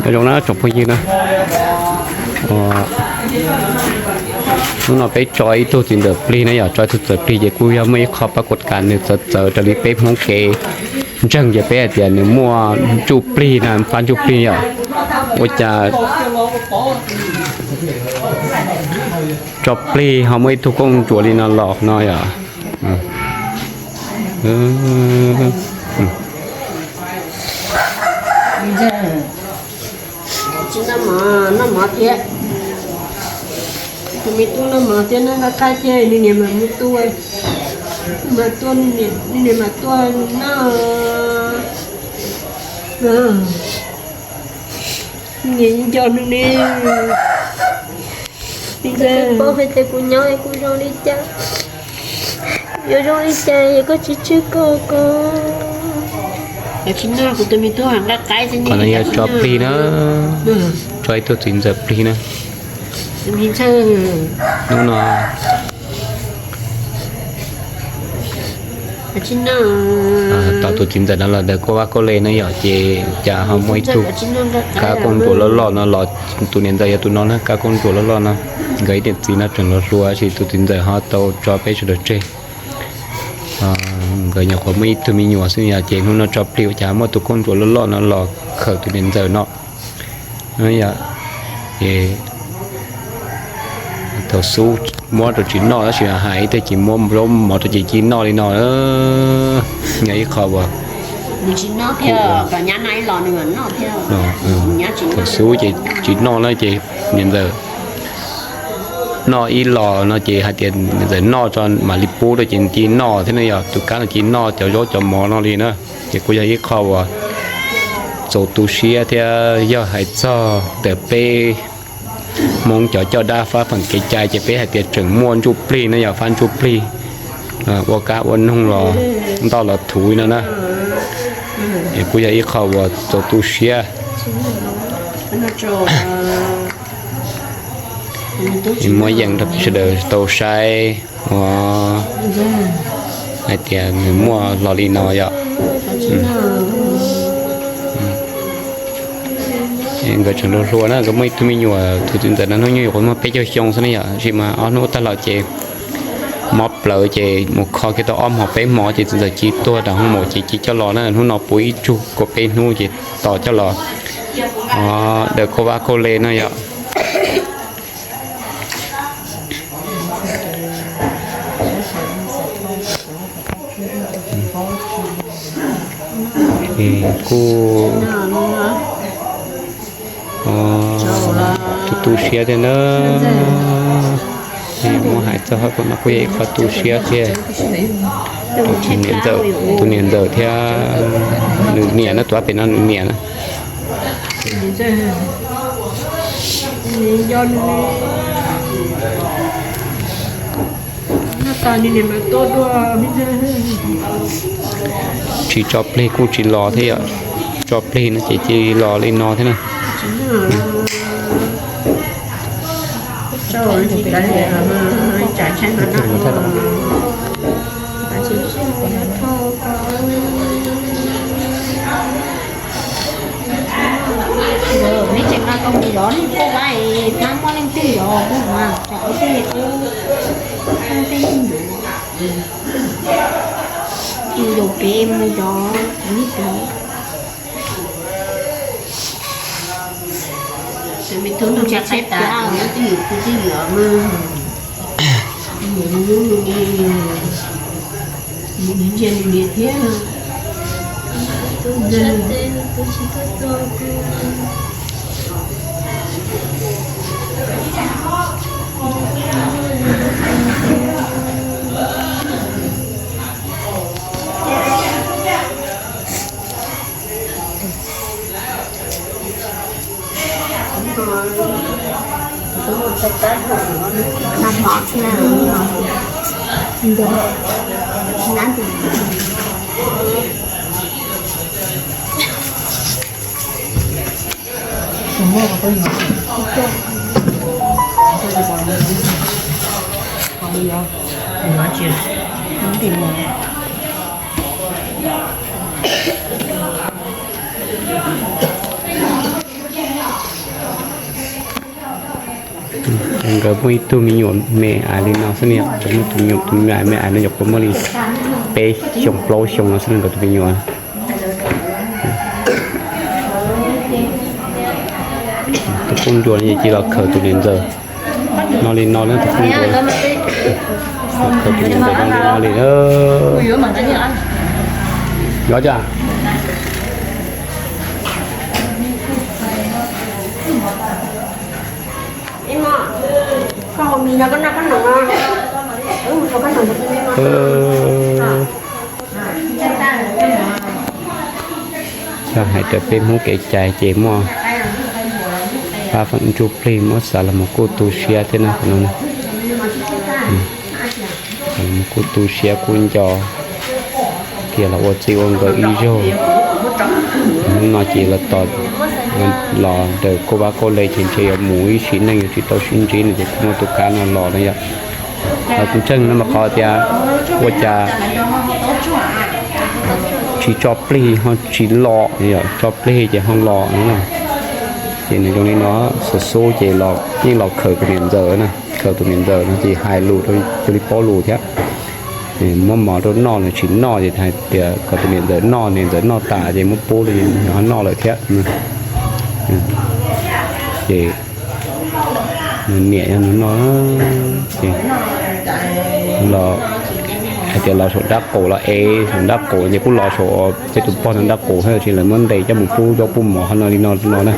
Nyob zoo na tsoom phooj ywg na, hnub no peb tso ib tug txiv ntxawm plig na yom, tso ib tug txiv ntxawm plig ces kuj yog muaj ib qho pab kuam kas nws txawv txawv raws li peb Hmoob kev ntseeg ces peb hais tias nws muaj ntsuj plig na, fab ntsuj plig yom. Ua cas tso plig ho muaj ib tug kooj ntsuam li no los no yom. Tsis noj mov, noj mov thiab. Tus me tub noj mov thiab noj nqaij qaib thiab, nws niam mam mus tua, mam tua, nws niam mam tua noj. Nws niam nco nws ne. Nws twb paub hais tias kuv nyob kuv zoo li cas, yuav zoo li cas es koj tsis tswj koj ko. Qhov no yog tso plig na, tso ib tug txiv ntxawm plig na. Hnub no tos tus txiv ntxawm no los daws kauj vab kauj le na yom, ces cas ho muaj ib tug kab kooj ntsuam loj loj no los, tus niam ntxawm yog tus no na, kab kooj ntsuam loj loj no. Nkawd ib niam txiv no tseem los hluas, tab sis tus txiv ntxawm ho tau tso peb sawv daws tseg. Nkawd nyuam qhuav muaj ib tug me nyuam xwb yom, ces hnub no tso plig ua cas muaj tus kooj ntsuam loj loj no los khawm tus niam ntxawm no. Ces thaum xub muab rau tsis noj, tab sis hais ib teg ces muab zaub mov rau ces cia noj li no. Yog ib qho uas thaum xub ces tsis noj na ces niam ntxawm noj ib los no ces hais tias niam ntxawm noj tso mam li pub rau ces cia noj thiab na, yog tus kab no cia noj cov zaub cov mov no li na. Ces kuj yog ib qho uas txaus tu siab thiab yog hais txog ntawm peb Hmoob cov coj dab fab feem kev cai ces peb hais tias tseem muaj ntsuj plig na, yog fab ntsuj plig ua kab ua noog los ntoj los thuv no na. Es kuj yog ib qho uas txaus tu siab. Muab yees rau peb sawv daws tau saib ua hais tias nws muaj hlo li no yom. Nkawd tseem hluas hluas na, nkawd muaj ib tug me nyuam, tus txiv ntxawm no hnub nyoog yuav muaj peb caug xyoo xwb na yom, tab sis mas ob hnub ua tag los ces mob plawv ces mus kho kiag tau ob hmo peb hmo ces txiv ntxawm cia tuag rau hoo maum ces cia coj los na, hnub no puv ib tsug kaum peb hnub ces tos coj los daws kauj vab kauj le no yom. Kuj tu tu siab thiab na. Muab hais txog hauv paus no kuj yog ib qho tu siab thiab. Tus niam ntxawm, tus niam ntxawm thiab nws niam na, tus pem no nws niam na. Tsis tso plig kuj tsis los thiab yom, tso plig no ces cia li los li no thiab na. Neb tseem nqa tau mus zov nej poj vab es tab muaj leej twg zov kuv mas tsam ua txuj ua tej mus zov pem mus zov ib pem. Tus me tub no tsis txhais tes, tus twb ywm, tus twb ywm mas mus ntsia nws niam thiab. Nkawd muaj ib tug me nyuam me ais li no xwb ne, nkawd muaj tus me nyuam, tus me nyuam me ais no nyuam qhuav muaj li peb xyoo plaub xyoo no xwb ne, nkawd tus me nyuam. Tus phooj ywg no ces los khaws tus niam ntxawm no li no na, tus phooj ywg los khaws tus niam ntxawm no li no li. Los cas? Yog hais tias peb Hmoob kev cai ces muaj pab feem ntsuj plig muab xav los mus kuj tu siab thiab na no. Los mus kuj tu siab kuj nco kiag los ua txij ua nkawm ib zaug. Hnub no ces los tos los ntawm kauj vab kauj le ces ntshe yuav mus ib sim neej yuav tsis tau sib ntsib no ces kuv muaj tus kab no los no yom. Los kuv ntseeg no mas qhov tias ua cas tsis tso plig ho tsis los, tso plig ces ho los no. Ces nws zoo li no, xub xub ces los yeej los khaws tus niam ntxawm na, khaws tus niam ntxawm no ces hais lus rau cia li paub lus thiab. Muab mov rau noj nws tsis noj ces hais tias kom tus niam ntxawm noj, niam ntxawm noj tas ces muab pub rau nws ho noj lawm thiab. Ces nws niam yog nws noj ces los hais tias los saum nrab qaum los es saum nrab qaum ces kuj los saum peb tus pog ntawd nrab qaum thiab, ces lawv muab ntes coj mus pub zaub pub mov ho no li no no na.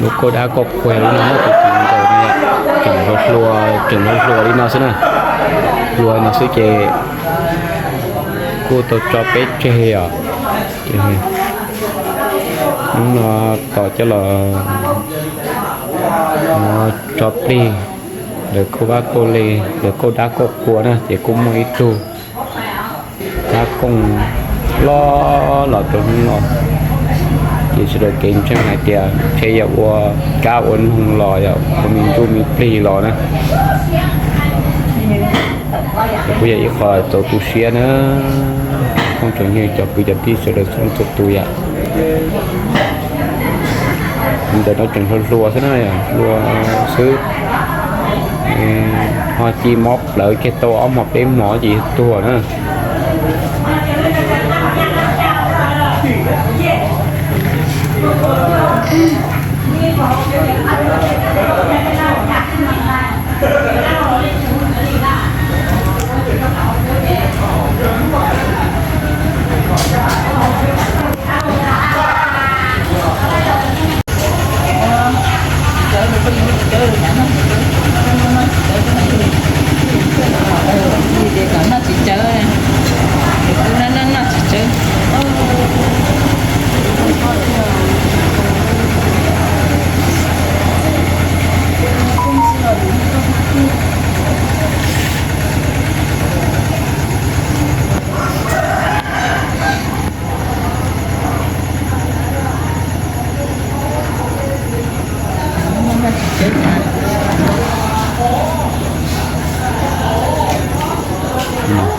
Lub kauj dab kauj qhua lub no muaj tus txiv ntxawm no, tseem hluas hluas, tseem hluas hluas li no xwb na. Hluas no xwb ces kuj tau tso peb tseg os. Hnub no tos coj los tso plig lawv kauj vab kauj le, lawv kauj dab kauj qhua na, ces kuj muaj ib tug kab kooj loj los rau hnub no. Ces sawv daws kev ntseeg hais tias ntshe yog ua kab ua noog los yog ua me ntsuj me plig los na. Ces kuj yog ib qho txaus tu siab na, phooj tsoom nyiag cov kwv cov tij sawv daws txhua leej txhua tus yom. Ntawm no tseem hluas hluas xwb na, hluas xwb. Ho ci mob plawv kiag tau ob hmos peb hmos ces tuag na.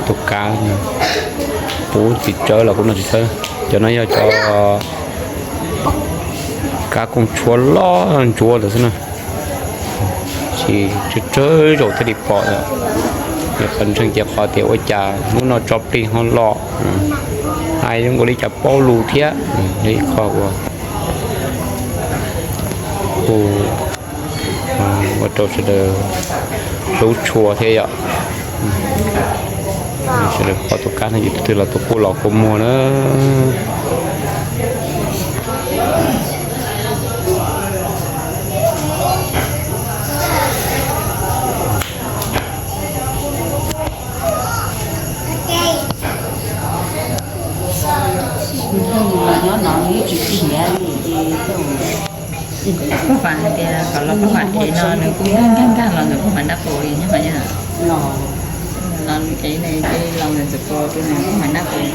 Tus kab puv txiv tsawb los kuj noj tsis txhawb. Cov no yog cov kab kooj tshuab loj ntsuab ntawd xwb na. Tsis tsawg tsawg zaus thiaj li pom. Yog qhov ntseeg ces qhov tias ua cas hnub no tso plig ho los, hais zoo nkaus li cas paub lus thiab. Yog ib qho uas kuj ua rau sawv daws hlub tshua thiab yom. Sawv daws pom tus kab no ces tus twg los tus kuj los kua muag na. Nyob no ib tsis khiav li ces tau. Koj vam hais tias kom los koj vam ev no nws kuj nkag nkag nkag los ntawm koj mam nab qus li nyob hov yom. Los ev ne ces los ntawm ntxawm pos rau nws koj mam nab qus.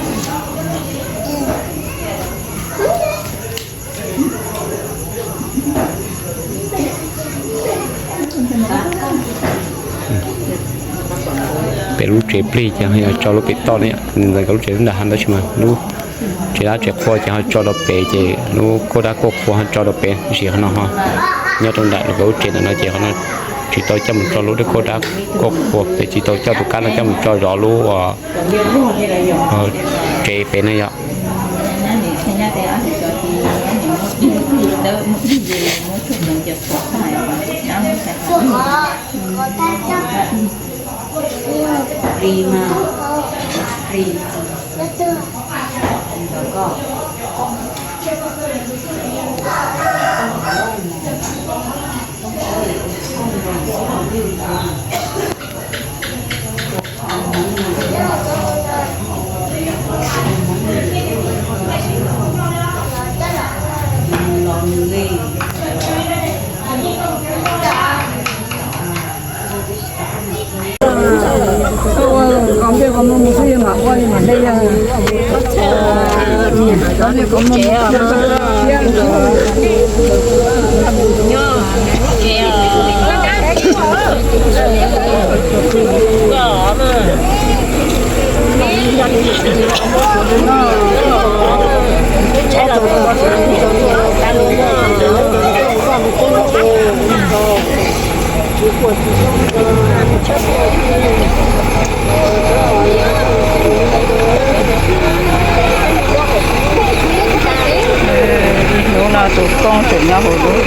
Pem lub tsev plig ces ho yog tso lub pem toj ne, ntawm lub tsev lub nram hav ntawd tab sis mas lub tsev dab tsev qhua ces ho tso rau pem, ces lub kauj dab kauj qhua ho tso rau pem, tab sis qhov no ho nyob rau nram lub tsev ntawm no ces qhov no tsis tau coj mus tso lub kauj dab kauj qhua pem, tsis tau coj tus kab no coj mus tso zov lub tsev pem no yom. Hnub no tus koob tseem nyob hauv lub.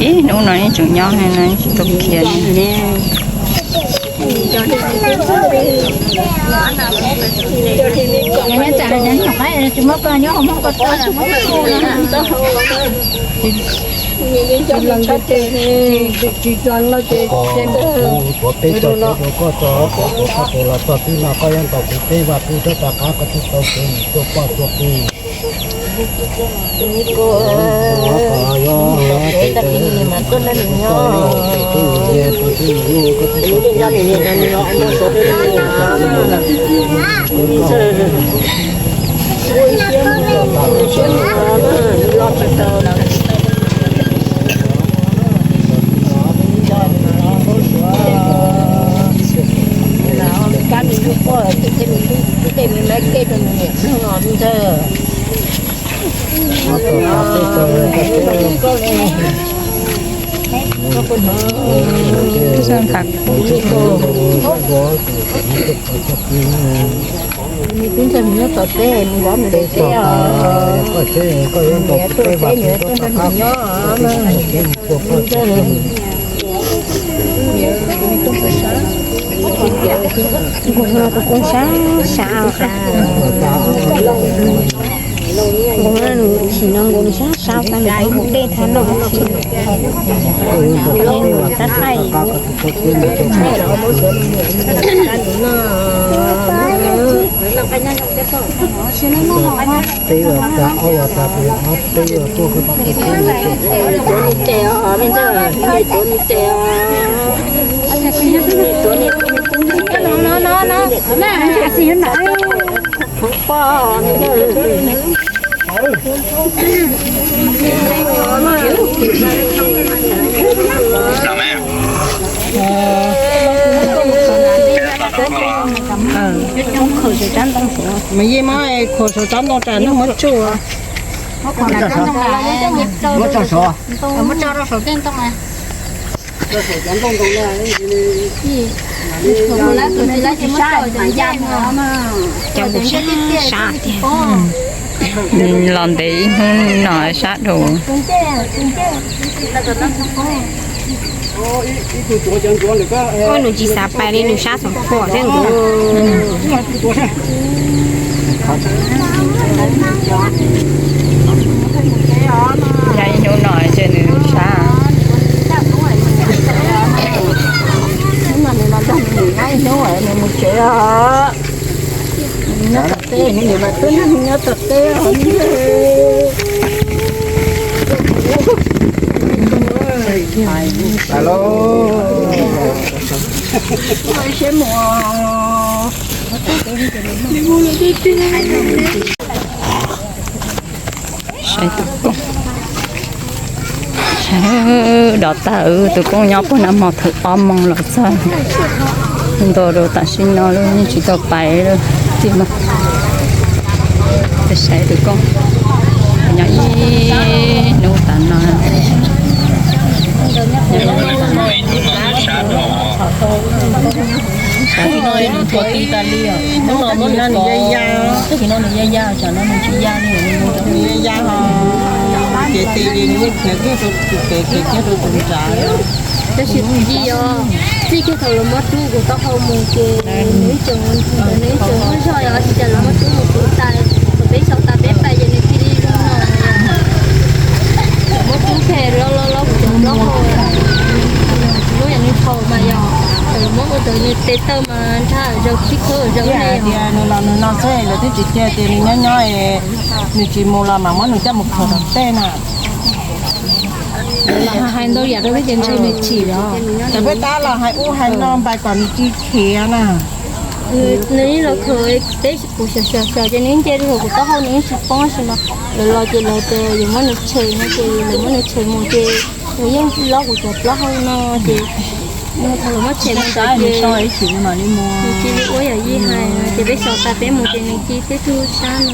Ib hnub no yeej tseem nyob no tsis tau khiav li. Tsis tso peb tso peb rau koj tso, koj tso koj pem los txog tib no koj yuav ntaus kuv peb vaj peb rab rau qab koj twb tau kev mus tuaj poj tuaj pw. Kab me nyuam quaj tej me maiv kej rau nws niam ploog os ntag. Nws twb ntshai mus nyob tom teb, mus zov nws daim teb os. Niam tuaj teb, niam tuaj nrog nws nyob. Nkaus no kuv kuj sab sab os. Nkaus no nws chim no nkaus nws sab sab tas nws kuj dej thab no chim. Tab qaij. Mas yeej muab khuam saum tsob ntoo tas no muab tsuj. Muab tso saud. Cov kuv sab tiag. Los ntev ib hnub no sab dhau. Ua nws tsis xav pais li, nws sab xoom phuam thiab nkaus. Yog ib hnub no ces nws sab. Hnub no nws los nrog nws niam nyob ib hnub, nws mus tsev os. Nyob tom teb, nws niam mas twb nrog nws nyob tom teb os. Alo. Siab mus. Saib tus koob, saib, dov tag, tus koob nyob puag nram hmo thawm ob moos los txog ntua rau tam sim no lawm yeej tsis tau pais lawm tiag no. Saib tus koob nyob ib hnub tas no. Hnub no nws tuag tib tas li os. Hnub no muab nws tuav, tab sis no nws ya ya, tsam no nws tsis ya li. Nws ya ya ho, ces tis li nws khiav kiag rau tus pem, khiav kiag rau tus nrad. Tab sis yog txij kiag thaum lawv muab rub kuv taub hau mus ces nws ib tsoom, nws ib tsoom muaj zog yog tsis cas lawv muab rub mus kuv tas, thaum peb xyaum tas peb pais ces nws cia li zoo no. Muab rub phem loj loj loj kuv cov plaub hau, lub yam nws thaum mas yog thaum lawv muab ua tau nws tes taw mas nrhab zaws khib khawb zaws ne. Tias nws los nws no xwb lawv twb tsis cia tias nws nyob nyob, nws tsis mus los mam muab nws coj mus khuam tom tej na. Hais ntau yam rau peb ces ntshe nws chim os. Ces peb tab los hais ub hais no npais kom nws tsis khiav na. Nws yeej los khaws peb kuv xyaum xyaum xyaum ces nws yeej nce rau hauv kuv taub hau nws yeej tsis poob, tab sis mas lawv los ces lawv tias yuav muab nws tshem no ces lawv muab nws tshem mus ces nws yeej lob kuv cov plaub hau no ces nws thaum lawv muab tshem mus ntawd ces nws cia li ua yam yij hais no ces peb xyaum tas peb mus ces nws cia li tib tug sab no.